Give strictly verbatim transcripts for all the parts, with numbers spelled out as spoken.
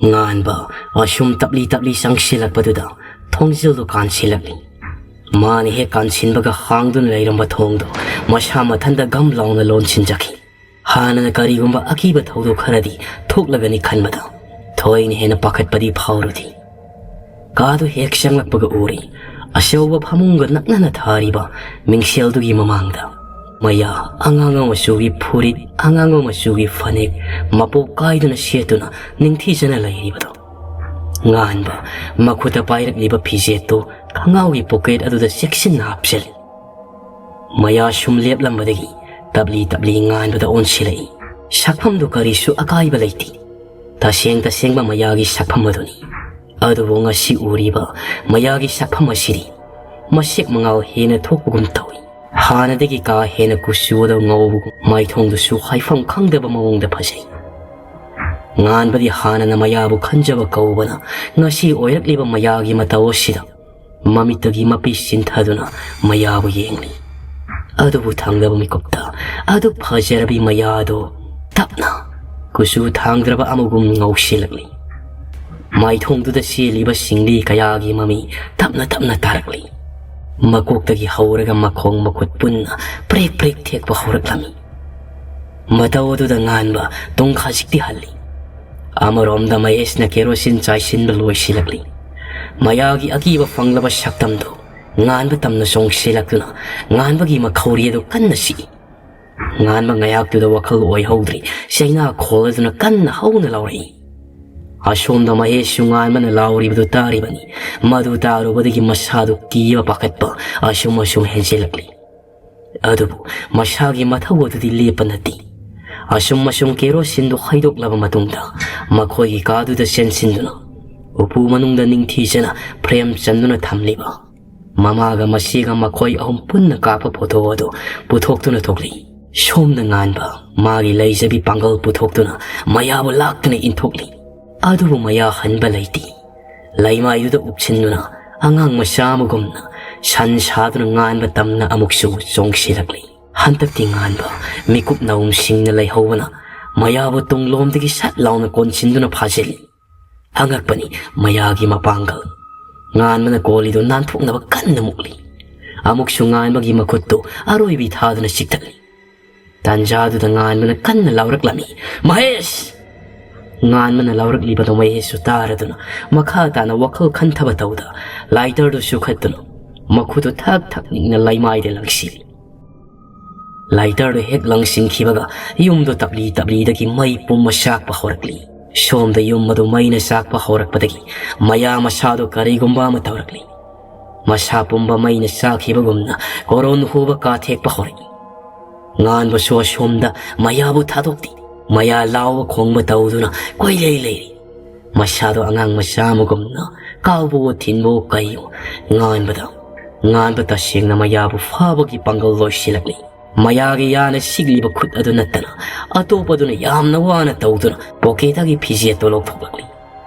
ꯉꯥꯟꯕ ꯑꯁꯨꯝ ꯇꯞꯂꯤ ꯇꯞꯂꯤ ꯆꯪꯁꯤꯜꯂꯛꯄꯗꯨꯗ ꯊꯣꯡꯖꯤꯜꯗꯨ ꯀꯥꯟꯁꯤꯜꯂꯛꯂꯤ꯫ ꯃꯥꯅ ꯍꯦꯛ ꯀꯥꯟꯁꯤꯟꯕꯒ ꯍꯥꯡꯗꯨꯅ ꯂꯩꯔꯝꯕ ꯊꯣꯡꯗꯣ ꯃꯁꯥ ꯃꯊꯟꯇ ꯒꯝ ꯂꯥꯎꯅ ꯂꯣꯟꯁꯤꯟꯖꯈꯤ꯫ ꯍꯥꯟꯅꯅ ꯀꯔꯤꯒꯨꯝꯕ ꯑꯀꯤꯕ ꯊꯧꯗꯣꯛ ꯈꯔꯗꯤ ꯊꯣꯛꯂꯒꯅꯤ ꯈꯟꯕꯗ ꯊꯣꯏꯅ ꯍꯦꯟꯅ ꯄꯥꯈꯠꯄꯗꯤ ꯐꯥꯎꯔꯨꯗꯦ꯫ ꯀꯥꯗꯨ ꯍꯦꯛ ꯆꯪꯂꯛꯄꯒ ꯎꯔꯤ, ꯑꯆꯧꯕ ꯐꯃꯨꯡꯒ ꯅꯛꯅꯅ ꯊꯥꯔꯤꯕ ꯃꯤꯡꯁꯦꯜꯗꯨꯒꯤ ꯃꯃꯥꯡꯗ ꯃꯌꯥ ꯑꯉꯥꯡꯕ ꯃꯆꯨꯒꯤ ꯐꯨꯔꯤꯠ, ꯑꯉꯥꯡꯕ ꯃꯆꯨꯒꯤ ꯐꯅꯦꯛ ꯃꯄꯣꯛ ꯀꯥꯏꯗꯨꯅ ꯁꯦꯠꯇꯨꯅ ꯅꯤꯡꯊꯤꯖꯅ ꯂꯩꯔꯤꯕꯗꯣ꯫ ꯉꯥꯟꯕ ꯃꯈꯨꯠꯇ ꯄꯥꯏꯔꯛꯂꯤꯕ ꯐꯤꯖꯦꯠꯇꯨ ꯈꯪꯉꯥꯎꯒꯤ ꯄꯣꯀꯦꯠ ꯑꯗꯨꯗ ꯆꯦꯛꯁꯤꯟꯅ ꯍꯥꯞꯆꯤꯜꯂꯤ꯫ ꯃꯌꯥ ꯁꯨꯝ ꯂꯦꯞꯂꯝꯕꯗꯒꯤ ꯇꯞꯂꯤ ꯇꯞꯂꯤ ꯉꯥꯟꯕꯗ ꯑꯣꯟꯁꯤꯜꯂꯛꯏ꯫ ꯁꯛꯐꯝꯗꯨ ꯀꯔꯤꯁꯨ ꯑꯀꯥꯏꯕ ꯂꯩꯇꯦ꯫ ꯇꯁꯦꯡ ꯇꯁꯦꯡꯕ ꯃꯌꯥꯒꯤ ꯁꯛꯐꯝ ꯑꯗꯨꯅꯤ꯫ ꯑꯗꯨꯕꯨ ꯉꯁꯤ ꯎꯔꯤꯕ ꯃꯌꯥꯒꯤ ꯁꯛꯐꯝ ꯑꯁꯤꯗꯤ ꯃꯁꯦꯛ ꯃꯉꯥꯜ ꯍꯦꯟꯅ ꯊꯣꯛꯄꯒꯨꯝ ꯇꯧꯏ꯫ ꯍꯥꯟꯅꯗꯒꯤ ꯀꯥ ꯍꯦꯟꯅ ꯀꯨꯆꯨ ꯑꯗꯨ ꯉꯧꯕꯒꯨꯝ, ꯃꯥꯏꯊꯣꯡꯗꯨꯁꯨ ꯍꯥꯏꯐꯝ ꯈꯪꯗꯕ ꯃꯑꯣꯡꯗ ꯐꯖꯩ꯫ ꯉꯥꯟꯕꯗꯤ ꯍꯥꯟꯅꯅ ꯃꯌꯥꯕꯨ ꯈꯟꯖꯕ ꯀꯧꯕꯅ ꯉꯁꯤ ꯑꯣꯏꯔꯛꯂꯤꯕ ꯃꯌꯥꯒꯤ ꯃꯇꯧ ꯑꯁꯤꯗ ꯃꯃꯤꯠꯇꯒꯤ ꯃꯄꯤ ꯆꯤꯟꯊꯗꯨꯅ ꯃꯌꯥꯕꯨ ꯌꯦꯡꯂꯤ꯫ ꯑꯗꯨꯕꯨ ꯊꯪꯅꯕ ꯃꯤꯀꯨꯞꯇ ꯑꯗꯨꯛ ꯐꯖꯔꯕꯤ ꯃꯌꯥꯗꯨ ꯇꯞꯅ ꯀꯨꯆꯨ ꯊꯥꯡꯗ꯭ꯔꯕ ꯑꯃꯒꯨꯝ ꯉꯧꯁꯤꯜꯂꯛꯂꯤ꯫ ꯃꯥꯏꯊꯣꯡꯗꯨꯗ ꯆꯦꯜꯂꯤꯕ ꯁꯤꯡꯂꯤ ꯀꯌꯥꯒꯤ ꯃꯃꯤ ꯇꯞꯅ ꯇꯞꯅ ꯇꯥꯔꯛꯂꯤ꯫ ꯃꯀꯣꯛꯇꯒꯤ ꯍꯧꯔꯒ ꯃꯈꯣꯡ ꯃꯈꯨꯠ ꯄꯨꯟꯅ ꯄ꯭ꯔꯦꯛ ꯄ꯭ꯔꯦꯛ ꯊꯦꯛꯄ ꯍꯧꯔꯛꯂꯝꯃꯤ꯫ ꯃꯇꯧ ꯑꯗꯨꯗ ꯉꯥꯟꯕ ꯇꯨꯡ ꯈꯖꯤꯛꯇꯤ ꯍꯜꯂꯤ꯫ ꯑꯃꯔꯣꯝꯗ ꯃꯍꯦꯁꯅ ꯀꯦꯔꯣꯁꯤꯟ ꯆꯥꯏꯁꯤꯟꯕ ꯂꯣꯏꯁꯤꯜꯂꯛꯂꯤ꯫ ꯃꯌꯥꯒꯤ ꯑꯀꯤꯕ ꯐꯪꯂꯕ ꯁꯛꯇꯝꯗꯨ ꯉꯥꯟꯕ ꯇꯝꯅ ꯆꯣꯡꯁꯤꯜꯂꯛꯇꯨꯅ ꯉꯥꯟꯕꯒꯤ ꯃꯈꯧꯔꯤ ꯑꯗꯨ ꯀꯟꯅ ꯁꯤꯛꯏ꯫ ꯉꯥꯟꯕ ꯉꯥꯌꯥꯛꯇꯨꯗ ꯋꯥꯈꯜ ꯑꯣꯏꯍꯧꯗ꯭ꯔꯤ꯫ ꯆꯩꯅꯥ ꯈꯣꯜꯂꯗꯨꯅ ꯀꯟꯅ ꯍꯧꯅ ꯂꯥꯎꯔꯛꯏ꯫ ꯑꯁꯣꯝꯗ ꯃꯍꯦꯁꯁꯨ ꯉꯥꯟꯕꯅ ꯂꯥꯎꯔꯤꯕꯗꯨ ꯇꯥꯔꯤꯕꯅꯤ꯫ ꯃꯗꯨ ꯇꯥꯔꯨꯕꯗꯒꯤ ꯃꯁꯥꯗꯨ ꯀꯤꯕ ꯄꯥꯈꯠꯄ ꯑꯁꯨꯝ ꯑꯁꯨꯝ ꯍꯦꯟꯖꯤꯜꯂꯛꯂꯤ꯫ ꯑꯗꯨꯕꯨ ꯃꯁꯥꯒꯤ ꯃꯊꯧ ꯑꯗꯨꯗꯤ ꯂꯦꯞꯄ ꯅꯠꯇꯦ꯫ ꯑꯁꯨꯝ ꯑꯁꯨꯝ ꯀꯦꯔꯣꯁꯤꯟꯗꯨ ꯍꯩꯗꯣꯛꯂꯕ ꯃꯇꯨꯡꯗ ꯃꯈꯣꯏꯒꯤ ꯀꯥꯗꯨꯗ ꯆꯦꯟꯁꯤꯟꯗꯨꯅ ꯎꯄꯨ ꯃꯅꯨꯡꯗ ꯅꯤꯡꯊꯤꯖꯅ ꯐ꯭ꯔꯦꯝ ꯆꯟꯗꯨꯅ ꯊꯝꯂꯤꯕ ꯃꯃꯥꯒ ꯃꯆꯦꯒ ꯃꯈꯣꯏ ꯑꯍꯨꯝ ꯄꯨꯟꯅ ꯀꯥꯞꯄ ꯐꯣꯇꯣ ꯑꯗꯨ ꯄꯨꯊꯣꯛꯇꯨꯅ ꯊꯣꯛꯂꯤ꯫ ꯁꯣꯝꯗ ꯉꯥꯟꯕ ꯃꯥꯒꯤ ꯂꯩꯖꯕꯤ ꯄꯥꯡꯒꯜ ꯄꯨꯊꯣꯛꯇꯨꯅ ꯃꯌꯥꯕꯨ ꯂꯥꯛꯇꯨꯅ ꯏꯟꯊꯣꯛꯂꯤ꯫ ꯑꯗꯨꯕꯨ ꯃꯌꯥ ꯍꯟꯕ ꯂꯩꯇꯦ꯫ ꯂꯩꯃꯥꯏꯗꯨꯗ ꯎꯞꯁꯤꯟꯗꯨꯅ ꯑꯉꯥꯡ ꯃꯆꯥ ꯑꯃꯒꯨꯝꯅ ꯁꯟ ꯁꯥꯗꯨꯅ ꯉꯥꯟꯕ ꯇꯝꯅ ꯑꯃꯨꯛꯁꯨ ꯆꯣꯡꯁꯤꯜꯂꯛꯂꯤ꯫ ꯍꯟꯗꯛꯇꯤ ꯉꯥꯟꯕ ꯃꯤꯀꯨꯞ ꯅꯧꯝꯁꯤꯡꯅ ꯂꯩꯍꯧꯕꯅ ꯃꯌꯥꯕꯨ ꯇꯨꯡꯂꯣꯝꯗꯒꯤ ꯁꯠ ꯂꯥꯎꯅ ꯀꯣꯟꯁꯤꯟꯗꯨꯅ ꯐꯥꯖꯤꯜꯂꯤ꯫ ꯑꯉꯛꯄꯅꯤ ꯃꯌꯥꯒꯤ ꯃꯄꯥꯡꯒꯜ꯫ ꯉꯥꯟꯕꯅ ꯀꯣꯂꯤꯗꯨ ꯅꯥꯟꯊꯣꯛꯅꯕ ꯀꯟꯅ ꯃꯨꯛꯂꯤ꯫ ꯑꯃꯨꯛꯁꯨ ꯉꯥꯟꯕꯒꯤ ꯃꯈꯨꯠꯇꯨ ꯑꯔꯣꯏꯕꯤ ꯊꯥꯗꯨꯅ ꯆꯤꯛꯊꯠꯂꯤ꯫ ꯇꯥꯟꯖꯥꯗꯨꯗ ꯉꯥꯟꯕꯅ ꯀꯟꯅ ꯂꯥꯎꯔꯛꯂꯝꯃꯤ, "ꯃꯍꯦꯁ!" ꯉꯥꯟꯕꯅ ꯂꯥꯎꯔꯛꯂꯤꯕꯗꯨ ꯃꯍꯦꯁꯁꯨ ꯇꯥꯔꯗꯨꯅ ꯃꯈꯥ ꯇꯥꯅ ꯋꯥꯈꯜ ꯈꯟꯊꯕ ꯇꯧꯗ ꯂꯥꯏꯇꯔꯗꯨ ꯁꯨꯈꯠꯇꯨꯅ ꯃꯈꯨꯠꯇꯨ ꯊꯛ ꯊꯛ ꯅꯤꯛꯅ ꯂꯩꯃꯥꯏꯗ ꯂꯪꯁꯤꯜꯂꯤ꯫ ꯂꯥꯏꯇꯔꯗꯨ ꯍꯦꯛ ꯂꯪꯁꯤꯟꯈꯤꯕꯒ ꯌꯨꯝꯗꯨ ꯇꯞꯂꯤ ꯇꯞꯂꯤꯗꯒꯤ ꯃꯩ ꯄꯨꯝꯕ ꯆꯥꯛꯄ ꯍꯧꯔꯛꯂꯤ꯫ ꯁꯣꯝꯗ ꯌꯨꯝ ꯑꯗꯨ ꯃꯩꯅ ꯆꯥꯛꯄ ꯍꯧꯔꯛꯄꯗꯒꯤ ꯃꯌꯥ ꯃꯁꯥꯗꯨ ꯀꯔꯤꯒꯨꯝꯕ ꯑꯃ ꯇꯧꯔꯛꯂꯤ꯫ ꯃꯁꯥ ꯄꯨꯝꯕ ꯃꯩꯅ ꯆꯥꯛꯈꯤꯕꯒꯨꯝꯅ ꯀꯣꯔꯣꯟ ꯍꯨꯕ ꯀꯥꯊꯦꯛꯄ ꯍꯧꯔꯛꯏ꯫ ꯉꯥꯟꯕꯁꯨ ꯑꯁꯣꯝꯗ ꯃꯌꯥꯕꯨ ꯊꯥꯗꯣꯛꯇꯦ꯫ ꯃꯌꯥ ꯂꯥꯎꯕ ꯈꯣꯡꯕ ꯇꯧꯗꯨꯅ ꯀꯣꯏꯂꯩ ꯂꯩꯔꯤ꯫ ꯃꯁꯥꯗꯣ ꯑꯉꯥꯡ ꯃꯆꯥ ꯑꯃꯒꯨꯝꯅ ꯀꯥꯎꯕꯋꯣ ꯊꯤꯟꯕꯋꯣ ꯀꯩꯌꯣ ꯉꯥꯟꯕꯗ, ꯉꯥꯟꯕ ꯇꯁꯦꯡꯅ ꯃꯌꯥꯕꯨ ꯐꯥꯕꯒꯤ ꯄꯥꯡꯒꯜ ꯂꯣꯏꯁꯤꯜꯂꯛꯂꯤ꯫ ꯃꯌꯥꯒꯤ ꯌꯥꯅ ꯁꯤꯛꯂꯤꯕ ꯈꯨꯠ ꯑꯗꯨ ꯅꯠꯇꯅ ꯑꯇꯣꯞꯄꯗꯨꯅ ꯌꯥꯝꯅ ꯋꯥꯅ ꯇꯧꯗꯨꯅ ꯄꯣꯀꯦꯠꯇꯒꯤ ꯐꯤꯖꯦꯠꯇꯨ ꯂꯧꯊꯣꯛꯂꯛꯂꯤ꯫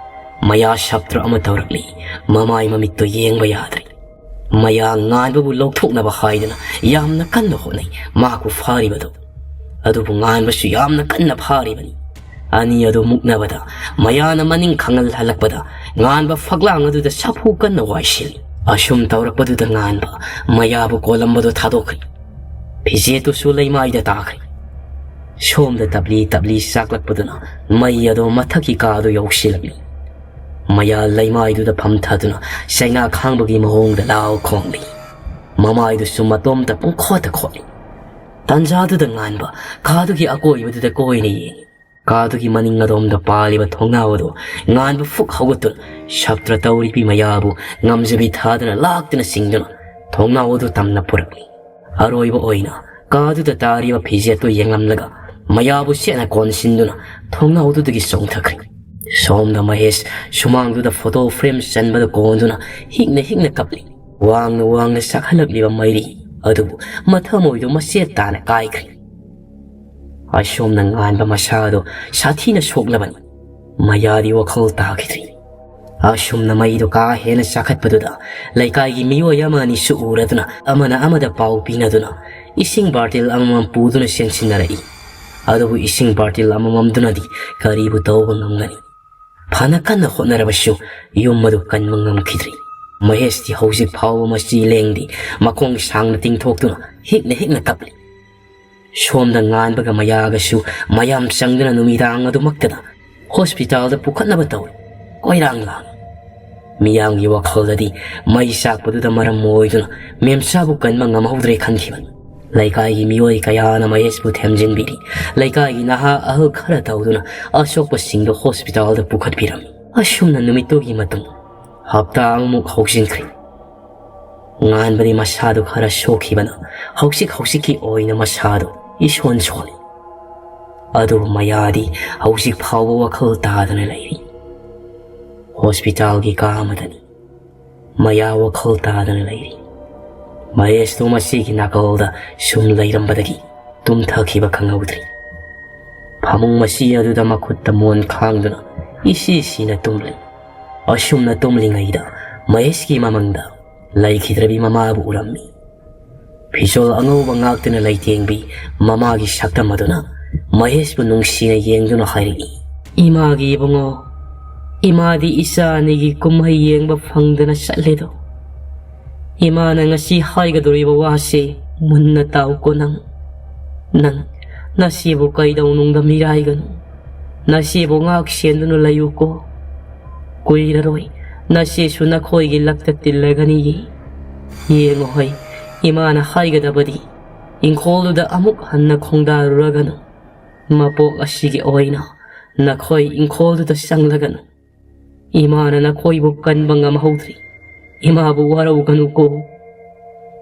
ꯃꯌꯥ ꯁꯞꯇ꯭ꯔ ꯑꯃ ꯇꯧꯔꯛꯂꯤ꯫ ꯃꯃꯥꯏ ꯃꯃꯤꯠꯇꯨ ꯌꯦꯡꯕ ꯌꯥꯗ꯭ꯔꯦ꯫ ꯃꯌꯥ ꯉꯥꯟꯕꯕꯨ ꯂꯧꯊꯣꯛꯅꯕ ꯍꯥꯏꯗꯨꯅ ꯌꯥꯝꯅ ꯀꯟꯅ ꯍꯣꯠꯅꯩ ꯃꯍꯥꯛꯄꯨ ꯐꯥꯔꯤꯕꯗꯨ꯫ ꯑꯗꯨꯕꯨ ꯉꯥꯟꯕꯁꯨ ꯌꯥꯝꯅ ꯀꯟꯅ ꯐꯥꯔꯤꯕꯅꯤ꯫ ꯑꯅꯤ ꯑꯗꯨ ꯃꯨꯛꯅꯕꯗ ꯃꯌꯥꯅ ꯃꯅꯤꯡ ꯈꯪꯍꯜꯍꯜꯂꯛꯄꯗ ꯉꯥꯟꯕ ꯐꯛꯂꯥꯡ ꯑꯗꯨꯗ ꯁꯥꯐꯨ ꯀꯟꯅ ꯋꯥꯏꯁꯤꯜꯂꯤ꯫ ꯑꯁꯨꯝ ꯇꯧꯔꯛꯄꯗꯨꯗ ꯉꯥꯟꯕ ꯃꯌꯥꯕꯨ ꯀꯣꯜꯂꯝꯕꯗꯨ ꯊꯥꯗꯣꯛꯈ꯭ꯔꯦ꯫ ꯐꯤꯖꯦꯠꯇꯨꯁꯨ ꯂꯩꯃꯥꯏꯗ ꯇꯥꯈ꯭ꯔꯦ꯫ ꯁꯣꯝꯗ ꯇꯞꯂꯤ ꯇꯞꯂꯤ ꯆꯥꯛꯂꯛꯄꯗꯨꯅ ꯃꯩ ꯑꯗꯨ ꯃꯊꯛꯀꯤ ꯀꯥꯗꯨ ꯌꯧꯁꯤꯜꯂꯛꯂꯤ꯫ ꯃꯌꯥ ꯂꯩꯃꯥꯏꯗꯨꯗ ꯐꯝꯊꯗꯨꯅ ꯆꯩꯅꯥ ꯈꯥꯡꯕꯒꯤ ꯃꯑꯣꯡꯗ ꯂꯥꯎ ꯈꯣꯡꯂꯤ꯫ ꯃꯃꯥꯏꯗꯨꯁꯨ ꯃꯇꯣꯝꯇ ꯄꯨꯡꯈꯣꯠꯇ ꯈꯣꯠꯂꯤ꯫ ꯇꯥꯟꯖꯥꯗꯨꯗ ꯉꯥꯟꯕ ꯀꯥꯗꯨꯒꯤ ꯑꯀꯣꯏꯕꯗꯨꯗ ꯀꯣꯏꯅ ꯌꯦꯡꯉꯤ꯫ ꯀꯥꯗꯨꯒꯤ ꯃꯅꯤꯡ ꯑꯗꯣꯝꯗ ꯄꯥꯜꯂꯤꯕ ꯊꯣꯡꯅꯥꯎ ꯑꯗꯨ ꯉꯥꯟꯕ ꯐꯨꯛ ꯍꯧꯒꯠꯇꯨꯅ ꯁꯞꯇ꯭ꯔ ꯇꯧꯔꯤꯕꯤ ꯃꯌꯥꯕꯨ ꯉꯝꯖꯕꯤ ꯊꯥꯗꯨꯅ ꯂꯥꯛꯇꯨꯅ ꯆꯤꯡꯗꯨꯅ ꯊꯣꯡꯅꯥꯎ ꯑꯗꯨ ꯇꯝꯅ ꯄꯨꯔꯛꯂꯤ꯫ ꯑꯔꯣꯏꯕ ꯑꯣꯏꯅ ꯀꯥꯗꯨꯗ ꯇꯥꯔꯤꯕ ꯐꯤꯖꯦꯠꯇꯨ ꯌꯦꯡꯂꯝꯂꯒ ꯃꯌꯥꯕꯨ ꯁꯦꯠꯅ ꯀꯣꯟꯁꯤꯟꯗꯨꯅ ꯊꯣꯡꯅꯥꯎꯗꯨꯗꯒꯤ ꯆꯣꯡꯊꯈ꯭ꯔꯦ꯫ ꯁꯣꯝꯗ ꯃꯍꯦꯁ ꯁꯨꯃꯥꯡꯗꯨꯗ ꯐꯣꯇꯣ ꯐ꯭ꯔꯦꯝ ꯆꯟꯕꯗ ꯀꯣꯟꯗꯨꯅ ꯍꯤꯛꯅ ꯍꯤꯛꯅ ꯀꯞꯂꯤ꯫ ꯋꯥꯡꯅ ꯋꯥꯡꯅ ꯆꯥꯛꯍꯜꯂꯛꯂꯤꯕ ꯃꯩꯔꯤ ꯑꯗꯨꯕꯨ ꯃꯊꯃꯣꯏꯗꯨ ꯃꯆꯦꯠ ꯇꯥꯅ ꯀꯥꯏꯈ꯭ꯔꯦ꯫ ꯑꯁꯣꯝꯅ ꯉꯥꯟꯕ ꯃꯁꯥ ꯑꯗꯨ ꯁꯥꯊꯤꯅ ꯁꯣꯛꯂꯕꯅꯤ꯫ ꯃꯌꯥꯗꯤ ꯋꯥꯈꯜ ꯇꯥꯈꯤꯗ꯭ꯔꯤ꯫ ꯑꯁꯨꯝꯅ ꯃꯩꯗꯨ ꯀꯥ ꯍꯦꯟꯅ ꯆꯥꯈꯠꯄꯗꯨꯗ ꯂꯩꯀꯥꯏꯒꯤ ꯃꯤꯑꯣꯏ ꯑꯃ ꯑꯅꯤꯁꯨ ꯎꯔꯗꯨꯅ ꯑꯃꯅ ꯑꯃꯗ ꯄꯥꯎ ꯄꯤꯅꯗꯨꯅ ꯏꯁꯤꯡ ꯕꯥꯔꯇꯤꯜ ꯑꯃꯃꯝ ꯄꯨꯗꯨꯅ ꯆꯦꯟꯁꯤꯟꯅꯔꯛꯏ꯫ ꯑꯗꯨꯕꯨ ꯏꯁꯤꯡ ꯕꯥꯔꯇꯤꯜ ꯑꯃꯃꯝꯗꯨꯅꯗꯤ ꯀꯔꯤꯕꯨ ꯇꯧꯕ ꯉꯝꯒꯅꯤ? ꯐꯅ ꯀꯟꯅ ꯍꯣꯠꯅꯔꯕꯁꯨ ꯌꯨꯝ ꯑꯗꯨ ꯀꯟꯕ ꯉꯝꯈꯤꯗ꯭ꯔꯤ꯫ ꯃꯍꯦꯁꯇꯤ ꯍꯧꯖꯤꯛ ꯐꯥꯎꯕ ꯃꯆꯤ ꯂꯦꯡꯗꯦ, ꯃꯈꯣꯡ ꯁꯥꯡꯅ ꯇꯤꯡꯊꯣꯛꯇꯨꯅ ꯍꯤꯛꯅ ꯍꯤꯛꯅ ꯀꯞꯂꯤ꯫ ꯁꯣꯝꯗ ꯉꯥꯟꯕꯒ ꯃꯌꯥꯒꯁꯨ ꯃꯌꯥꯝ ꯆꯪꯗꯨꯅ ꯅꯨꯃꯤꯗꯥꯡ ꯑꯗꯨꯃꯛꯇꯗ ꯍꯣꯁꯄꯤꯇꯥꯜꯗ ꯄꯨꯈꯠꯅꯕ ꯇꯧꯔꯤ꯫ ꯀꯣꯏꯔꯥꯡ ꯂꯥꯡꯏ꯫ ꯃꯤꯌꯥꯝꯒꯤ ꯋꯥꯈꯜꯗꯗꯤ ꯃꯩ ꯆꯥꯛꯄꯗꯨꯗ ꯃꯔꯝ ꯑꯣꯏꯗꯨꯅ ꯃꯦꯝꯆꯥꯕꯨ ꯀꯟꯕ ꯉꯝꯍꯧꯗ꯭ꯔꯦ ꯈꯟꯈꯤꯕꯅꯤ꯫ ꯂꯩꯀꯥꯏꯒꯤ ꯃꯤꯑꯣꯏ ꯀꯌꯥꯅ ꯃꯍꯦꯁꯄꯨ ꯊꯦꯝꯖꯤꯟꯕꯤꯔꯤ꯫ ꯂꯩꯀꯥꯏꯒꯤ ꯅꯍꯥ ꯑꯍꯜ ꯈꯔ ꯇꯧꯗꯨꯅ ꯑꯁꯣꯛꯄꯁꯤꯡꯗꯨ ꯍꯣꯁꯄꯤꯇꯥꯜꯗ ꯄꯨꯈꯠꯄꯤꯔꯝꯃꯤ꯫ ꯑꯁꯨꯝꯅ ꯅꯨꯃꯤꯠꯇꯨꯒꯤ ꯃꯇꯨꯡ ꯍꯞꯇꯥ ꯑꯃꯃꯨꯛ ꯍꯧꯖꯤꯟꯈ꯭ꯔꯦ꯫ ꯉꯥꯟꯕꯗꯤ ꯃꯁꯥꯗꯨ ꯈꯔ ꯁꯣꯛꯈꯤꯕꯅ ꯍꯧꯖꯤꯛ ꯍꯧꯖꯤꯛꯀꯤ ꯑꯣꯏꯅ ꯃꯁꯥꯗꯨ ꯏꯁꯣꯟ ꯁꯣꯜꯂꯤ꯫ ꯑꯗꯨꯕꯨ ꯃꯌꯥꯗꯤ ꯍꯧꯖꯤꯛ ꯐꯥꯎꯕ ꯋꯥꯈꯜ ꯇꯥꯗꯅ ꯂꯩꯔꯤ꯫ ꯍꯣꯁꯄꯤꯇꯥꯜꯒꯤ ꯀꯥ ꯑꯃꯗꯅꯤ ꯃꯌꯥ ꯋꯥꯈꯜ ꯇꯥꯗꯅ ꯂꯩꯔꯤ꯫ ꯃꯍꯦꯁꯇꯨ ꯃꯁꯤꯒꯤ ꯅꯥꯀꯜꯗ ꯁꯨꯝ ꯂꯩꯔꯝꯕꯗꯒꯤ ꯇꯨꯝꯊꯈꯤꯕ ꯈꯪꯍꯧꯗ꯭ꯔꯤ꯫ ꯐꯃꯨꯡ ꯃꯁꯤ ꯑꯗꯨꯗ ꯃꯈꯨꯠꯇ ꯃꯣꯟ ꯈꯥꯡꯗꯨꯅ ꯏꯁꯤ ꯁꯤꯅ ꯇꯨꯝꯂꯤ꯫ ꯑꯁꯨꯝꯅ ꯇꯨꯝꯂꯤꯉꯩꯗ ꯃꯍꯦꯁꯀꯤ ꯃꯃꯪꯗ ꯂꯩꯈꯤꯗ꯭ꯔꯕꯤ ꯃꯃꯥꯕꯨ ꯎꯔꯝꯃꯤ꯫ ꯐꯤꯖꯣꯜ ꯑꯉꯧꯕ ꯉꯥꯛꯇꯨꯅ ꯂꯩꯇꯦꯡꯕꯤ ꯃꯃꯥꯒꯤ ꯁꯛꯇꯝ ꯑꯗꯨꯅ ꯃꯍꯦꯁꯄꯨ ꯅꯨꯡꯁꯤꯅ ꯌꯦꯡꯗꯨꯅ ꯍꯥꯏꯔꯛꯏ, "ꯏꯃꯥꯒꯤ ꯏꯕꯨꯡꯉꯣ, ꯏꯃꯥꯗꯤ ꯏꯆꯥ ꯑꯅꯤꯒꯤ ꯀꯨꯝꯍꯩ ꯌꯦꯡꯕ ꯐꯪꯗꯅ ꯆꯠꯂꯦꯗꯣ꯫ ꯏꯃꯥꯅ ꯉꯁꯤ ꯍꯥꯏꯒꯗꯧꯔꯤꯕ ꯋꯥꯁꯦ ꯃꯨꯟꯅ ꯇꯥꯎꯀꯣ ꯅꯪ꯫ ꯅꯪ ꯅꯆꯦꯕꯨ ꯀꯩꯗꯧꯅꯨꯡꯗ ꯃꯤꯔꯥꯏꯒꯅꯨ꯫ ꯅꯆꯦꯕꯨ ꯉꯥꯛ ꯁꯦꯟꯗꯨꯅ ꯂꯩꯌꯨꯀꯣ꯫ ꯀꯨꯏꯔꯔꯣꯏ ꯅꯆꯦꯁꯨ ꯅꯈꯣꯏꯒꯤ ꯂꯛꯇ ꯇꯤꯜꯂꯒꯅꯤꯌꯦ꯫ ꯌꯦꯡꯉꯣ ꯍꯣꯏ, ꯏꯃꯥꯅ ꯍꯥꯏꯒꯗꯕꯗꯤ ꯏꯪꯈꯣꯜꯗꯨꯗ ꯑꯃꯨꯛ ꯍꯟꯅ ꯈꯣꯡꯗꯥꯔꯨꯔꯒꯅꯨ꯫ ꯃꯄꯣꯛ ꯑꯁꯤꯒꯤ ꯑꯣꯏꯅ ꯅꯈꯣꯏ ꯏꯪꯈꯣꯜꯗꯨꯗ ꯆꯪꯂꯒꯅꯨ꯫ ꯏꯃꯥꯅ ꯅꯈꯣꯏꯕꯨ ꯀꯟꯕ ꯉꯝꯍꯧꯗ꯭ꯔꯤ꯫ ꯏꯃꯥꯕꯨ ꯋꯥꯔꯧꯒꯅꯨꯀꯣ꯫"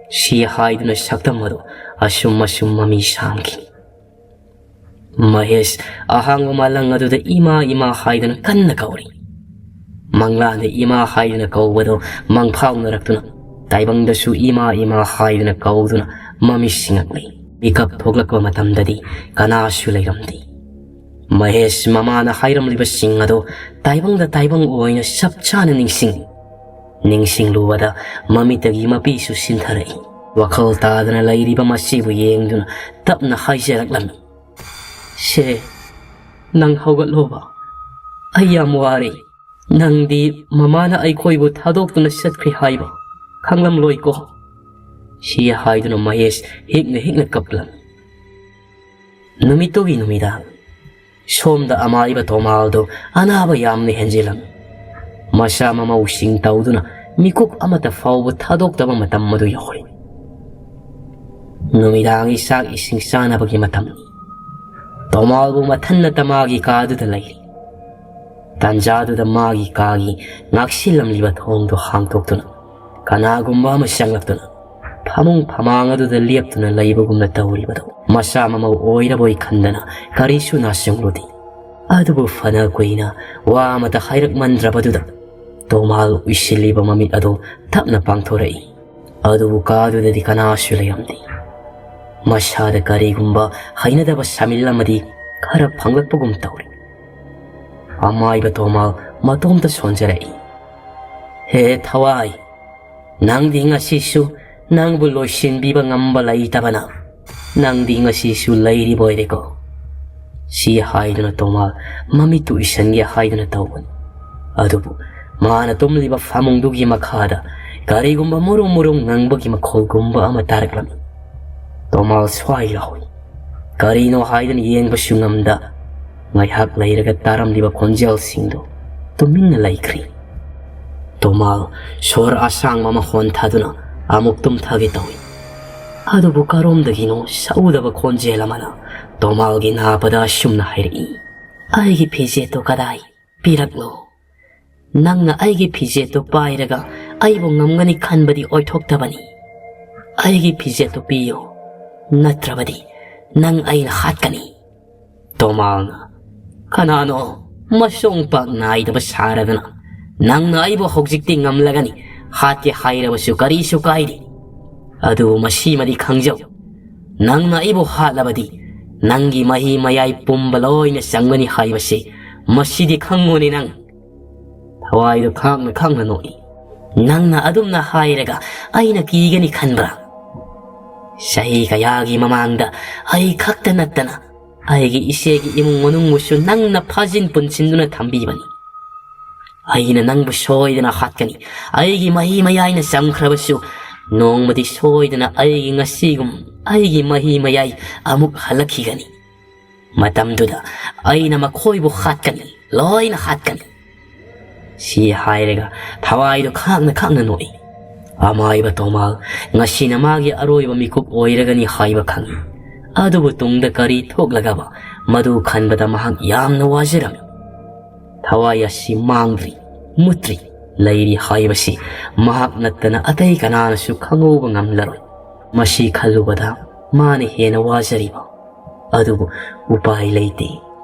ꯁꯤ ꯍꯥꯏꯗꯨꯅ ꯁꯛꯇꯝ ꯑꯗꯨ ꯑꯁꯨꯝ ꯑꯁꯨꯝ ꯃꯃꯤ ꯁꯥꯡꯈꯤ꯫ ꯃꯍꯦꯁ ꯑꯍꯥꯡꯕ ꯃꯥꯂꯪ ꯑꯗꯨꯗ ꯏꯃꯥ ꯏꯃꯥ ꯍꯥꯏꯗꯨꯅ ꯀꯟꯅ ꯀꯧꯔꯤ꯫ ꯃꯪꯂꯥꯟꯗ ꯏꯃꯥ ꯍꯥꯏꯗꯨꯅ ꯀꯧꯕꯗꯨ ꯃꯪꯐꯥꯎꯅꯔꯛꯇꯨꯅ ꯇꯥꯏꯕꯪꯗꯁꯨ ꯏꯃꯥ ꯏꯃꯥ ꯍꯥꯏꯗꯨꯅ ꯀꯧꯗꯨꯅ ꯃꯃꯤꯠ ꯁꯤꯡꯉꯛꯂꯤ꯫ ꯃꯤꯀꯞ ꯊꯣꯛꯂꯛꯄ ꯃꯇꯝꯗꯗꯤ ꯀꯅꯥꯁꯨ ꯂꯩꯔꯝꯗꯦ꯫ ꯃꯍꯦꯁ ꯃꯃꯥꯅ ꯍꯥꯏꯔꯝꯂꯤꯕꯁꯤꯡ ꯑꯗꯨ ꯇꯥꯏꯕꯪꯗ ꯇꯥꯏꯕꯪ ꯑꯣꯏꯅ ꯆꯞ ꯆꯥꯅ ꯅꯤꯡꯁꯤꯡꯂꯤ꯫ ꯅꯤꯡꯁꯤꯡꯂꯨꯕꯗ ꯃꯃꯤꯠꯇꯒꯤ ꯃꯄꯤꯁꯨ ꯁꯤꯟꯊꯔꯛꯏ꯫ ꯋꯥꯈꯜ ꯇꯥꯗꯅ ꯂꯩꯔꯤꯕ ꯃꯁꯤꯕꯨ ꯌꯦꯡꯗꯨꯅ ꯇꯞꯅ ꯍꯥꯏꯖꯔꯛꯂꯝꯃꯤ, "ꯁꯦ, ꯅꯪ ꯍꯧꯒꯠꯂꯣꯕ꯫ "ꯑꯩ ꯌꯥꯝ ꯋꯥꯔꯦ꯫ ꯅꯪꯗꯤ ꯃꯃꯥꯅ ꯑꯩꯈꯣꯏꯕꯨ ꯊꯥꯗꯣꯛꯇꯨꯅ ꯆꯠꯈ꯭ꯔꯦ ꯍꯥꯏꯕ ꯈꯪꯂꯝꯂꯣꯏꯀꯣ?" ꯁꯤ ꯍꯥꯏꯗꯨꯅ ꯃꯍꯦꯁ ꯍꯤꯛꯅ ꯍꯤꯛꯅ ꯀꯞꯂꯝꯃꯤ꯫ ꯅꯨꯃꯤꯠꯇꯨꯒꯤ ꯅꯨꯃꯤꯗꯥꯡ, ꯁꯣꯝꯗ ꯑꯃꯥꯏꯕ ꯇꯣꯃꯥꯜꯗꯨ ꯑꯅꯥꯕ ꯌꯥꯝꯅ ꯍꯦꯟꯖꯤꯜꯂꯝꯃꯤ꯫ ꯃꯁꯥ ꯃꯃꯧꯁꯤꯡ ꯇꯧꯗꯨꯅ ꯃꯤꯀꯨꯞ ꯑꯃꯠꯇ ꯐꯥꯎꯕ ꯊꯥꯗꯣꯛꯇꯕ ꯃꯇꯝ ꯑꯗꯨ ꯌꯧꯔꯦ꯫ ꯅꯨꯃꯤꯗꯥꯡꯒꯤ ꯆꯥꯛ ꯏꯁꯤꯡ ꯆꯥꯅꯕꯒꯤ ꯃꯇꯝꯅꯤ꯫ ꯇꯣꯃꯥꯜꯕꯨ ꯃꯊꯟꯅꯇ ꯃꯥꯒꯤ ꯀꯥꯗꯨꯗ ꯂꯩꯔꯤ꯫ ꯇꯥꯟꯖꯥꯗꯨꯗ ꯃꯥꯒꯤ ꯀꯥꯒꯤ ꯉꯥꯛꯁꯤꯜꯂꯝꯂꯤꯕ ꯊꯣꯡꯗꯨ ꯍꯥꯡꯗꯣꯛꯇꯨꯅ ꯀꯅꯥꯒꯨꯝꯕ ꯑꯃ ꯆꯪꯂꯛꯇꯨꯅ ꯐꯃꯨꯡ ꯐꯃꯥꯡ ꯑꯗꯨꯗ ꯂꯦꯞꯇꯨꯅ ꯂꯩꯕꯒꯨꯝꯅ ꯇꯧꯔꯤꯕꯗꯨ ꯃꯁꯥ ꯃꯃꯧ ꯑꯣꯏꯔꯕꯣꯏ ꯈꯟꯗꯅ ꯀꯔꯤꯁꯨ ꯅꯥꯆꯨꯡꯂꯨꯗꯦ꯫ ꯑꯗꯨꯕꯨ ꯐꯅ ꯀꯨꯏꯅ ꯋꯥ ꯑꯃꯇ ꯍꯥꯏꯔꯛꯃꯟꯗ꯭ꯔꯕꯗꯨꯗ ꯇꯣꯃꯥꯜ ꯎꯏꯁꯤꯜꯂꯤꯕ ꯃꯃꯤꯠ ꯑꯗꯨ ꯇꯞꯅ ꯄꯥꯡꯊꯣꯔꯛꯏ꯫ ꯑꯗꯨꯕꯨ ꯀꯥꯗꯨꯗꯗꯤ ꯀꯅꯥꯁꯨ ꯂꯩꯔꯝꯗꯦ꯫ ꯃꯁꯥꯗ ꯀꯔꯤꯒꯨꯝꯕ ꯍꯩꯅꯗꯕ ꯁꯥꯃꯤꯜ ꯑꯃꯗꯤ ꯈꯔ ꯐꯪꯂꯛꯄꯒꯨꯝ ꯇꯧꯔꯤ꯫ ꯑꯃꯥꯏꯕ ꯇꯣꯃꯥꯜ ꯃꯇꯣꯝꯇ ꯁꯣꯟꯖꯔꯛꯏ꯫ "ꯍꯦ ꯊꯋꯥꯏ, ꯅꯪꯗꯤ ꯉꯁꯤꯁꯨ ꯅꯪꯕꯨ ꯂꯣꯏꯁꯤꯟꯕꯤꯕ ꯉꯝꯕ ꯂꯩꯇꯕꯅ ꯅꯪꯗꯤ ꯉꯁꯤꯁꯨ ꯂꯩꯔꯤꯕ ꯑꯣꯏꯔꯦꯀꯣ?" ꯁꯤ ꯍꯥꯏꯗꯨꯅ ꯇꯣꯃꯥꯜ ꯃꯃꯤꯠꯇꯨ ꯎꯏꯁꯟꯒꯦ ꯍꯥꯏꯗꯨꯅ ꯇꯧꯕꯅꯤ꯫ ꯑꯗꯨꯕꯨ ꯃꯥꯅ ꯇꯨꯝꯂꯤꯕ ꯐꯃꯨꯡꯗꯨꯒꯤ ꯃꯈꯥꯗ ꯀꯔꯤꯒꯨꯝꯕ ꯃꯨꯔꯨꯝ ꯃꯨꯔꯨꯝ ꯉꯪꯕꯒꯤ ꯃꯈꯣꯜꯒꯨꯝꯕ ꯑꯃ ꯇꯥꯔꯛꯂꯝꯃꯤ꯫ ꯇꯣꯃꯥꯜ ꯁ꯭ꯋꯥꯏ ꯂꯥꯎꯏ꯫ ꯀꯔꯤꯅꯣ ꯍꯥꯏꯗꯨꯅ ꯌꯦꯡꯕꯁꯨ ꯉꯝꯗ, ꯉꯥꯏꯍꯥꯛ ꯂꯩꯔꯒ ꯇꯥꯔꯝꯂꯤꯕ ꯈꯣꯟꯖꯦꯜꯁꯤꯡꯗꯨ ꯇꯨꯃꯤꯟꯅ ꯂꯩꯈ꯭ꯔꯤ꯫ ꯇꯣꯃꯥꯜ ꯁꯣꯔ ꯑꯁꯥꯡꯕ ꯑꯃ ꯍꯣꯟꯊꯗꯨꯅ ꯑꯃꯨꯛ ꯇꯨꯝꯊꯒꯦ ꯇꯧꯏ꯫ ꯑꯗꯨꯕꯨ ꯀꯔꯣꯝꯗꯒꯤꯅꯣ ꯁꯛꯎꯗꯕ ꯈꯣꯟꯖꯦꯜ ꯑꯃꯅ ꯇꯣꯃꯥꯜꯒꯤ ꯅꯥꯄꯗ ꯑꯁꯨꯝꯅ ꯍꯥꯏꯔꯛꯏ, "ꯑꯩꯒꯤ ꯐꯤꯖꯦꯠꯇꯨ ꯀꯗꯥꯏ? ꯄꯤꯔꯛꯂꯣ꯫ ꯅꯪꯅ ꯑꯩꯒꯤ ꯐꯤꯖꯦꯠꯇꯨ ꯄꯥꯏꯔꯒ ꯑꯩꯕꯨ ꯉꯝꯒꯅꯤ ꯈꯟꯕꯗꯤ ꯑꯣꯏꯊꯣꯛꯇꯕꯅꯤ꯫ ꯑꯩꯒꯤ ꯐꯤꯖꯦꯠꯇꯨ ꯄꯤꯌꯨ, ꯅꯠꯇ꯭ꯔꯕꯗꯤ ꯅꯪ ꯑꯩꯅ ꯍꯥꯠꯀꯅꯤ꯫" ꯇꯣꯃꯥꯜꯅ, "ꯀꯅꯥꯅꯣ ꯃꯁꯣꯡ ꯄꯥꯛ ꯅꯥꯏꯗꯕ ꯁꯥꯔꯗꯅ? ꯅꯪꯅ ꯑꯩꯕꯨ ꯍꯧꯖꯤꯛꯇꯤ ꯉꯝꯂꯒꯅꯤ, ꯍꯥꯠꯀꯦ ꯍꯥꯏꯔꯕꯁꯨ ꯀꯔꯤꯁꯨ ꯀꯥꯏꯗꯦ꯫ ꯑꯗꯨꯕꯨ ꯃꯁꯤꯃꯗꯤ ꯈꯪꯖꯧ, ꯅꯪꯅ ꯑꯩꯕꯨ ꯍꯥꯠꯂꯕꯗꯤ ꯅꯪꯒꯤ ꯃꯍꯤ ꯃꯌꯥꯏ ꯄꯨꯝꯕ ꯂꯣꯏꯅ ꯆꯪꯒꯅꯤ ꯍꯥꯏꯕꯁꯤ ꯃꯁꯤꯗꯤ ꯈꯪꯉꯨꯅꯦ ꯅꯪ꯫" ꯊꯋꯥꯏꯗꯨ ꯈꯥꯡꯅ ꯈꯥꯡꯅ ꯅꯣꯛꯏ꯫ "ꯅꯪꯅ ꯑꯗꯨꯝꯅ ꯍꯥꯏꯔꯒ ꯑꯩꯅ ꯀꯤꯒꯅꯤ ꯈꯟꯕ꯭ꯔꯥ? ꯆꯍꯤ ꯀꯌꯥꯒꯤ ꯃꯃꯥꯡꯗ ꯑꯩ ꯈꯛꯇ ꯅꯠꯇꯅ ꯑꯩꯒꯤ ꯏꯆꯦꯒꯤ ꯏꯃꯨꯡ ꯃꯅꯨꯡꯕꯨꯁꯨ ꯅꯪꯅ ꯐꯥꯖꯤꯟ ꯄꯨꯟꯁꯤꯟꯗꯨꯅ ꯊꯝꯕꯤꯕꯅꯤ꯫ ꯑꯩꯅ ꯅꯪꯕꯨ ꯁꯣꯏꯗꯅ ꯍꯥꯠꯀꯅꯤ꯫ ꯑꯩꯒꯤ ꯃꯍꯤ ꯃꯌꯥꯏꯅ ꯆꯝꯈ꯭ꯔꯕꯁꯨ ꯅꯣꯡꯃꯗꯤ ꯁꯣꯏꯗꯅ ꯑꯩꯒꯤ ꯉꯁꯤꯒꯨꯝ ꯑꯩꯒꯤ ꯃꯍꯤ ꯃꯌꯥꯏ ꯑꯃꯨꯛ ꯍꯜꯂꯛꯈꯤꯒꯅꯤ꯫ ꯃꯇꯝꯗꯨꯗ ꯑꯩꯅ ꯃꯈꯣꯏꯕꯨ ꯍꯥꯠꯀꯅꯤ, ꯂꯣꯏꯅ ꯍꯥꯠꯀꯅꯤ꯫ ꯁꯤ ꯍꯥꯏꯔꯒ ꯊꯋꯥꯏꯗꯣ ꯈꯥꯡꯅ ꯈꯥꯡꯅ ꯅꯣꯛꯏ꯫ ꯑꯃꯥꯏꯕ ꯇꯣꯃꯥꯜ ꯉꯁꯤꯅ ꯃꯥꯒꯤ ꯑꯔꯣꯏꯕ ꯃꯤꯀꯨꯞ ꯑꯣꯏꯔꯒꯅꯤ ꯍꯥꯏꯕ ꯈꯪꯏ꯫ ꯑꯗꯨꯕꯨ ꯇꯨꯡꯗ ꯀꯔꯤ ꯊꯣꯛꯂꯒꯕ, ꯃꯗꯨ ꯈꯟꯕꯗ ꯃꯍꯥꯛ ꯌꯥꯝꯅ ꯋꯥꯖꯔꯝꯃꯤ꯫ ꯊꯋꯥꯏ ꯑꯁꯤ ꯃꯥꯡꯗ꯭ꯔꯤ, ꯃꯨꯠꯇ꯭ꯔꯤ, ꯂꯩꯔꯤ ꯍꯥꯏꯕꯁꯤ ꯃꯍꯥꯛ ꯅꯠꯇꯅ ꯑꯇꯩ ꯀꯅꯥꯅꯁꯨ ꯈꯪꯍꯧꯕ ꯉꯝꯂꯔꯣꯏ꯫ ꯃꯁꯤ ꯈꯜꯂꯨꯕꯗ ꯃꯥꯅ ꯍꯦꯟꯅ ꯋꯥꯖꯔꯤꯕ꯫ ꯑꯗꯨꯕꯨ ꯎꯄꯥꯏ ꯂꯩꯇꯦ꯫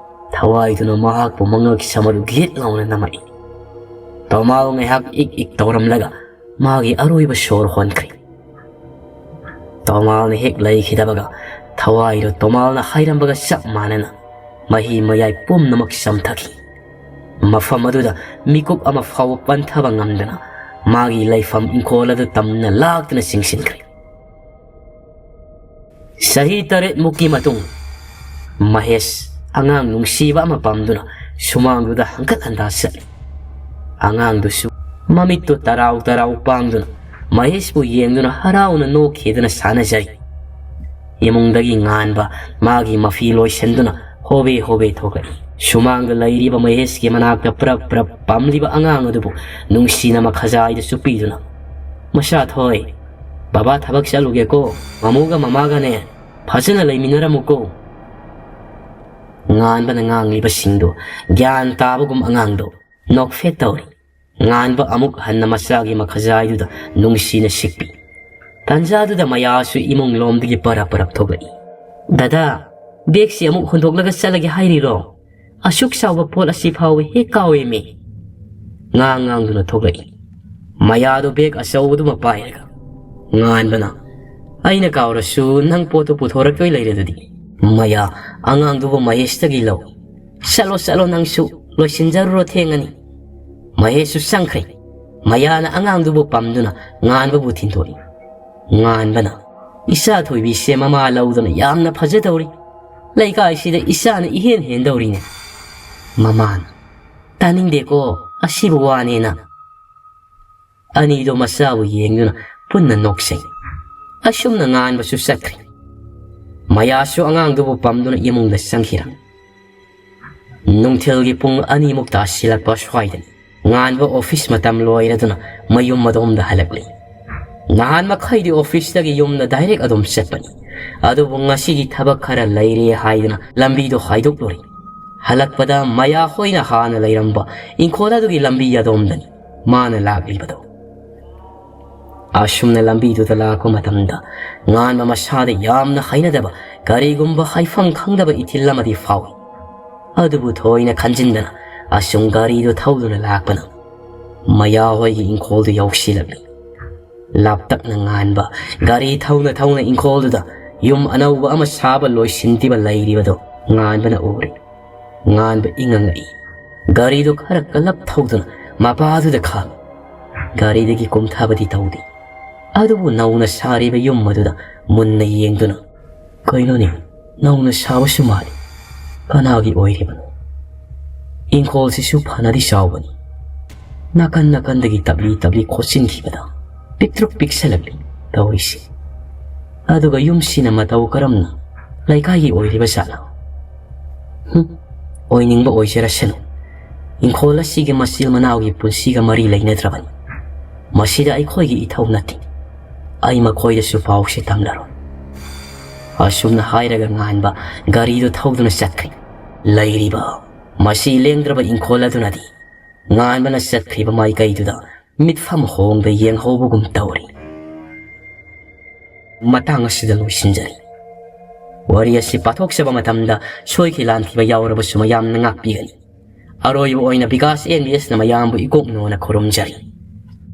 ꯊꯋꯥꯏꯗꯨꯅ ꯃꯍꯥꯛꯄꯨ ꯃꯉꯛ ꯁꯝ ꯑꯗꯨ ꯒꯤꯠ ꯂꯥꯎꯅ ꯅꯝꯃꯛꯏ꯫ ꯇꯣꯃꯥꯜ ꯉꯥꯏꯍꯥꯛ ꯏꯛ ꯏꯛ ꯇꯧꯔꯝꯂꯒ ꯃꯥꯒꯤ ꯑꯔꯣꯏꯕ ꯁꯣꯔ ꯍꯣꯟꯈ꯭ꯔꯦ꯫ ꯇꯣꯃꯥꯜꯅ ꯍꯦꯛ ꯂꯩꯈꯤꯗꯕꯒ ꯊꯋꯥꯏꯗꯨ ꯇꯣꯃꯥꯜꯅ ꯍꯥꯏꯔꯝꯕꯒ ꯆꯞ ꯃꯥꯟꯅꯅ ꯃꯍꯤ ꯃꯌꯥꯏ ꯄꯨꯝꯅꯃꯛ ꯆꯝꯊꯈꯤ꯫ ꯃꯐꯝ ꯑꯗꯨꯗ ꯃꯤꯀꯨꯞ ꯑꯃ ꯐꯥꯎꯕ ꯄꯟꯊꯕ ꯉꯝꯗꯅ ꯃꯥꯒꯤ ꯂꯩꯐꯝ ꯏꯪꯈꯣꯜ ꯑꯗꯨ ꯇꯝꯅ ꯂꯥꯛꯇꯨꯅ ꯆꯤꯡꯁꯤꯟꯈ꯭ꯔꯦ꯫ ꯆꯍꯤ ꯇꯔꯦꯠꯃꯨꯛꯀꯤ ꯃꯇꯨꯡ ꯃꯍꯦꯁ ꯑꯉꯥꯡ ꯅꯨꯡꯁꯤꯕ ꯑꯃ ꯄꯥꯝꯗꯨꯅ ꯁꯨꯃꯥꯡꯗꯨꯗ ꯍꯪꯀꯠ ꯍꯟꯗꯥ ꯆꯠꯂꯤ꯫ ꯑꯉꯥꯡꯗꯨꯁꯨ ꯃꯃꯤꯠꯇꯨ ꯇꯔꯥꯎ ꯇꯔꯥꯎ ꯄꯥꯡꯗꯨꯅ ꯃꯍꯦꯁꯄꯨ ꯌꯦꯡꯗꯨꯅ ꯍꯔꯥꯎꯅ ꯅꯣꯛꯈꯤꯗꯨꯅ ꯁꯥꯟꯅꯖꯔꯤ꯫ ꯏꯃꯨꯡꯗꯒꯤ ꯉꯥꯟꯕ ꯃꯥꯒꯤ ꯃꯐꯤ ꯂꯣꯏꯁꯤꯟꯗꯨꯅ ꯍꯣꯕꯦ ꯍꯣꯕꯦ ꯊꯣꯛꯂꯛꯏ꯫ ꯁꯨꯃꯥꯡꯗ ꯂꯩꯔꯤꯕ ꯃꯍꯦꯁꯀꯤ ꯃꯅꯥꯛꯇ ꯄ꯭ꯔꯞ ꯄ꯭ꯔꯞ ꯄꯥꯝꯂꯤꯕ ꯑꯉꯥꯡ ꯑꯗꯨꯕꯨ ꯅꯨꯡꯁꯤꯅ ꯃꯈꯖꯥꯏꯗ ꯆꯨꯞꯄꯤꯗꯨꯅ, "ꯃꯆꯥ ꯊꯣꯏ, ꯕꯕꯥ ꯊꯕꯛ ꯆꯠꯂꯨꯒꯦꯀꯣ, ꯃꯃꯨꯒ ꯃꯃꯥꯒꯅꯦ ꯐꯖꯅ ꯂꯩꯃꯤꯟꯅꯔꯝꯃꯨꯀꯣ"꯫ ꯉꯥꯟꯕꯅ ꯉꯥꯡꯂꯤꯕꯁꯤꯡꯗꯨ ꯒ꯭ꯌꯥꯟ ꯇꯥꯕꯒꯨꯝ ꯑꯉꯥꯡꯗꯨ ꯅꯣꯛꯐꯦꯠ ꯇꯧꯔꯤ꯫ ꯉꯥꯟꯕ ꯑꯃꯨꯛ ꯍꯟꯅ ꯃꯆꯥꯒꯤ ꯃꯈꯖꯥꯏꯗꯨꯗ ꯅꯨꯡꯁꯤꯅ ꯁꯤꯛꯄꯤ꯫ ꯇꯟꯖꯥꯗꯨꯗ ꯃꯌꯥꯁꯨ ꯏꯃꯨꯡ ꯂꯣꯝꯗꯒꯤ ꯄꯔꯞ ꯄꯔꯞ ꯊꯣꯛꯂꯛꯏ꯫ "ꯗꯗꯥ, ꯕꯦꯒꯁꯤ ꯑꯃꯨꯛ ꯍꯨꯟꯗꯣꯛꯂꯒ ꯆꯠꯂꯒꯦ ꯍꯥꯏꯔꯤꯔꯣ? ꯑꯁꯨꯛ ꯆꯥꯎꯕ ꯄꯣꯠ ꯑꯁꯤ ꯐꯥꯎꯕ ꯍꯦꯛ ꯀꯥꯎꯏꯃꯤ"꯫ ꯉꯥꯡ ꯉꯥꯡꯗꯨꯅ ꯊꯣꯛꯂꯛꯏ꯫ ꯃꯌꯥꯗꯨ ꯕꯦꯒ ꯑꯆꯧꯕꯗꯨꯃ ꯄꯥꯏꯔꯒ꯫ ꯉꯥꯟꯕꯅ, "ꯑꯩꯅ ꯀꯥꯎꯔꯁꯨ ꯅꯪ ꯄꯣꯠꯇꯨ ꯄꯨꯊꯣꯔꯛꯇꯣꯏ ꯂꯩꯔꯦ ꯑꯗꯨꯗꯤ"꯫ ꯃꯌꯥ ꯑꯉꯥꯡꯗꯨꯕꯨ ꯃꯍꯦꯁꯇꯒꯤ ꯂꯧ꯫ "ꯆꯠꯂꯣ, ꯆꯠꯂꯣ, ꯅꯪꯁꯨ ꯂꯣꯏꯁꯤꯟꯖꯔꯨꯔꯣ, ꯊꯦꯡꯉꯅꯤ"꯫ ꯃꯍꯦꯁꯁꯨ ꯆꯪꯈ꯭ꯔꯦ꯫ ꯃꯌꯥꯅ ꯑꯉꯥꯡꯗꯨꯕꯨ ꯄꯝꯗꯨꯅ ꯉꯥꯟꯕꯕꯨ ꯊꯤꯟꯗꯣꯛꯏ꯫ ꯉꯥꯟꯕꯅ, "ꯏꯆꯥ ꯊꯣꯏꯕꯤꯁꯦ ꯃꯃꯥ ꯂꯧꯗꯅ ꯌꯥꯝꯅ ꯐꯖꯗꯧꯔꯤ"꯫ ꯂꯩꯀꯥꯏꯁꯤꯗ ꯏꯆꯥꯅ ꯏꯍꯦꯟ ꯍꯦꯟꯗꯧꯔꯤꯅꯦ꯫ ꯃꯃꯥꯅ, "ꯇꯥꯅꯤꯡꯗꯦꯀꯣ ꯑꯁꯤꯕꯨ ꯋꯥꯅꯦꯅ"꯫ ꯑꯅꯤꯗꯣ ꯃꯆꯥꯕꯨ ꯌꯦꯡꯗꯨꯅ ꯄꯨꯟꯅ ꯅꯣꯛꯆꯩ꯫ ꯑꯁꯨꯝꯅ ꯉꯥꯟꯕꯁꯨ ꯆꯠꯈ꯭ꯔꯦ꯫ ꯃꯌꯥꯁꯨ ꯑꯉꯥꯡꯗꯨꯕꯨ ꯄꯝꯗꯨꯅ ꯏꯃꯨꯡꯗ ꯆꯪꯈꯤꯔꯝꯃꯤ꯫ ꯅꯨꯡꯊꯤꯜꯒꯤ ꯄꯨꯡ ꯑꯅꯤꯃꯨꯛ ꯇꯥꯁꯤꯜꯂꯛꯄ ꯁ꯭ꯋꯥꯏꯗꯅꯤ ꯉꯥꯟꯕ ꯑꯣꯐꯤꯁ ꯃꯇꯝ ꯂꯣꯏꯔꯗꯨꯅ ꯃꯌꯨꯝ ꯑꯗꯣꯝꯗ ꯍꯜꯂꯛꯂꯤ꯫ ꯅꯍꯥꯟ ꯃꯈꯩꯗꯤ ꯑꯣꯐꯤꯁꯇꯒꯤ ꯌꯨꯝꯗ ꯗꯥꯏꯔꯦꯛ ꯑꯗꯨꯝ ꯆꯠꯄꯅꯤ꯫ ꯑꯗꯨꯕꯨ ꯉꯁꯤꯗꯤ ꯊꯕꯛ ꯈꯔ ꯂꯩꯔꯦ ꯍꯥꯏꯗꯨꯅ ꯂꯝꯕꯤꯗꯣ ꯍꯥꯏꯗꯣꯛꯂꯨꯔꯦ꯫ ꯍꯜꯂꯛꯄꯗ ꯃꯌꯥ ꯍꯣꯏꯅ ꯍꯥꯟꯅ ꯂꯩꯔꯝꯕ ꯏꯪꯈꯣꯜ ꯑꯗꯨꯒꯤ ꯂꯝꯕꯤ ꯑꯗꯣꯝꯗꯅꯤ ꯃꯥꯅ ꯂꯥꯛꯂꯤꯕꯗꯣ꯫ ꯑꯁꯨꯝꯅ ꯂꯝꯕꯤꯗꯨꯗ ꯂꯥꯛꯄ ꯃꯇꯝꯗ ꯉꯥꯟꯕ ꯃꯁꯥꯗ ꯌꯥꯝꯅ ꯍꯩꯅꯗꯕ ꯀꯔꯤꯒꯨꯝꯕ ꯍꯥꯏꯐꯝ ꯈꯪꯗꯕ ꯏꯊꯤꯜ ꯑꯃꯗꯤ ꯐꯥꯎꯏ꯫ ꯑꯗꯨꯕꯨ ꯊꯣꯏꯅ ꯈꯟꯖꯤꯟꯗꯅ ꯑꯁꯨꯝ ꯒꯥꯔꯤꯗꯨ ꯊꯧꯗꯨꯅ ꯂꯥꯛꯄꯅ ꯃꯌꯥ ꯍꯣꯏꯒꯤ ꯏꯪꯈꯣꯜꯗꯨ ꯌꯧꯁꯤꯜꯂꯛꯂꯤ꯫ ꯂꯥꯞꯇꯛꯅ ꯉꯥꯟꯕ ꯒꯥꯔꯤ ꯊꯧꯅ ꯊꯧꯅ ꯏꯪꯈꯣꯜꯗꯨꯗ ꯌꯨꯝ ꯑꯅꯧꯕ ꯑꯃ ꯁꯥꯕ ꯂꯣꯏꯁꯤꯟꯈꯤꯕ ꯂꯩꯔꯤꯕꯗꯨ ꯉꯥꯟꯕꯅ ꯎꯔꯦ꯫ ꯉꯥꯟꯕ ꯏꯉꯛ ꯉꯛꯏ꯫ ꯒꯥꯔꯤꯗꯨ ꯈꯔ ꯀꯜꯂꯞ ꯊꯧꯗꯨꯅ ꯃꯄꯥꯗꯨꯗ ꯈꯥꯝꯃꯤ꯫ ꯒꯥꯔꯤꯗꯒꯤ ꯀꯨꯝꯊꯕꯗꯤ ꯇꯧꯗꯦ꯫ ꯑꯗꯨꯕꯨ ꯅꯧꯅ ꯁꯥꯔꯤꯕ ꯌꯨꯝ ꯑꯗꯨꯗ ꯃꯨꯟꯅ ꯌꯦꯡꯗꯨꯅ, "ꯀꯩꯅꯣꯅꯦ, ꯅꯧꯅ ꯁꯥꯕꯁꯨ ꯃꯥꯜꯂꯤ꯫ ꯀꯅꯥꯒꯤ ꯑꯣꯏꯔꯤꯕꯅꯣ? ꯏꯪꯈꯣꯜꯁꯤꯁꯨ ꯐꯅꯗꯤ ꯆꯥꯎꯕꯅꯤ꯫ ꯅꯥꯀꯟ ꯅꯥꯀꯟꯗꯒꯤ ꯇꯞꯂꯤ ꯇꯞꯂꯤ ꯈꯣꯠꯆꯤꯟꯈꯤꯕꯗ ꯄꯤꯛꯇ꯭ꯔꯨꯛ ꯄꯤꯛꯁꯜꯂꯛꯂꯤ ꯇꯧꯔꯤꯁꯤ꯫ ꯑꯗꯨꯒ ꯌꯨꯝꯁꯤꯅ ꯃꯇꯧ ꯀꯔꯝꯅ ꯂꯩꯀꯥꯏꯒꯤ ꯑꯣꯏꯔꯤꯕ ꯖꯥꯠꯂꯣ? ꯍꯨꯝ, ꯑꯣꯏꯅꯤꯡꯕ ꯑꯣꯏꯖꯔꯁꯅꯨ꯫ ꯏꯪꯈꯣꯜ ꯑꯁꯤꯒꯤ ꯃꯆꯤꯜ ꯃꯅꯥꯎꯒꯤ ꯄꯨꯟꯁꯤꯒ ꯃꯔꯤ ꯂꯩꯅꯗ꯭ꯔꯕꯅꯤ꯫ ꯃꯁꯤꯗ ꯑꯩꯈꯣꯏꯒꯤ ꯏꯊꯧ ꯅꯠꯇꯦ꯫ ꯑꯩ ꯃꯈꯣꯏꯗꯁꯨ ꯄꯥꯎꯁꯦ ꯇꯝꯂꯔꯣꯏ"꯫ ꯑꯁꯨꯝꯅ ꯍꯥꯏꯔꯒ ꯉꯥꯟꯕ ꯒꯥꯔꯤꯗꯨ ꯊꯧꯗꯨꯅ ꯆꯠꯈ꯭ꯔꯦ꯫ ꯂꯩꯔꯤꯕ ꯃꯁꯤ ꯂꯦꯡꯗ꯭ꯔꯕ ꯏꯪꯈꯣꯜ ꯑꯗꯨꯅꯗꯤ ꯉꯥꯟꯕꯅ ꯆꯠꯈ꯭ꯔꯤꯕ ꯃꯥꯏꯀꯩꯗꯨꯗ ꯃꯤꯠꯐꯝ ꯍꯣꯡꯗ ꯌꯦꯡꯍꯧꯕꯒꯨꯝ ꯇꯧꯔꯤ꯫ ꯃꯇꯥꯡ ꯑꯁꯤꯗ ꯂꯣꯏꯁꯤꯟꯖꯔꯤ꯫ ꯋꯥꯔꯤ ꯑꯁꯤ ꯄꯥꯊꯣꯛꯆꯕ ꯃꯇꯝꯗ ꯁꯣꯏꯈꯤ ꯂꯥꯟꯈꯤꯕ ꯌꯥꯎꯔꯕꯁꯨ ꯃꯌꯥꯝꯅ ꯉꯥꯛꯄꯤꯒꯅꯤ꯫ ꯑꯔꯣꯏꯕ ꯑꯣꯏꯅ ꯕꯤꯀꯥꯁ ꯑꯦꯟ ꯕꯤ ꯑꯦꯁꯅ ꯃꯌꯥꯝꯕꯨ ꯏꯀꯣꯛꯅꯣꯅ ꯈꯨꯔꯨꯝꯖꯔꯤ꯫